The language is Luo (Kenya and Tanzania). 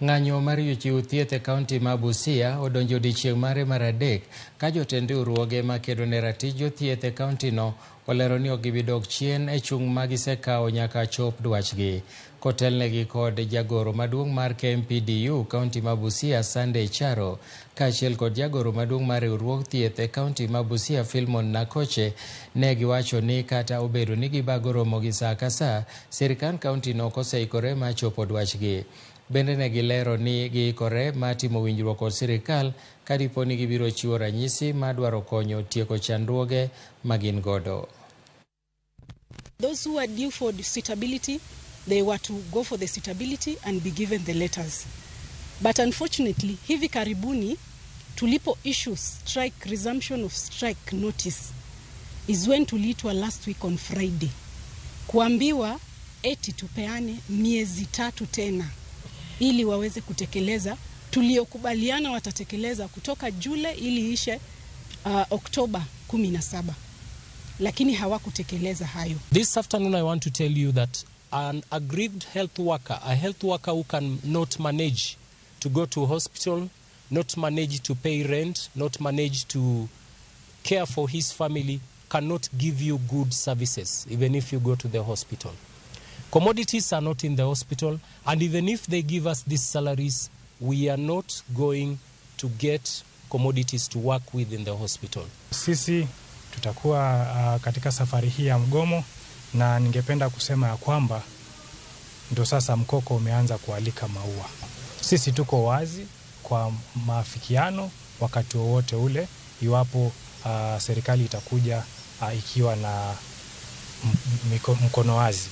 Ng'anyo mar jochiw thieth e kaunti ma Busia odonjo odiechieng' mare mar adek ka jotend riwruoge makedo ne ratich jothieth e kauntino olero ni ok gibi dok chien e chung' ma gisekawo nyaka chop dwachgi. Kotelnegi kod jagoro maduong' mar KMPDU kaunti ma Busia, Sunday Charo, kaachiel kod jagoro maduong' mar riwruog thieth e kaunti ma Busia, Philemon Nakoche, ne giwacho ni kata obedo ni gibago romo gi saa ka saa, sirkand kauntino ok oseikore mar chopo dwachgi. Bende ne gilero ni giikore mar timo winjruok kod sirikal ka dipo ni gibiro chiwo ranyisi mar dwaro konyo tieko chandruoge ma gin godo. Those who are due for suitability, they were to go for the suitability and be given the letters. But unfortunately, hivi karibuni tulipo issue strike, resumption of strike notice is when tuliitwa last week on Friday kuambiwa eti tupeane miezi 3 tena ili waweze kutekeleza tuliokubaliana watatekeleza kutoka Julai ili ishe Oktoba 17, lakini hawakutekeleza hayo. This afternoon I want to tell you that an aggrieved health worker, a health worker who can not manage to go to hospital, not manage to pay rent, not manage to care for his family, cannot give you good services even if you go to the hospital. Commodities are not in the hospital, and even if they give us these salaries, we are not going to get commodities to work with in the hospital. Sisi tutakuwa katika safari hii ya mgomo, na ningependa kusema ya kwamba ndo sasa mkoko umeanza kualika maua. Sisi tuko wazi kwa maafikiano wakati wowote ule, iwapo serikali itakuja ikiwa na mkono wazi.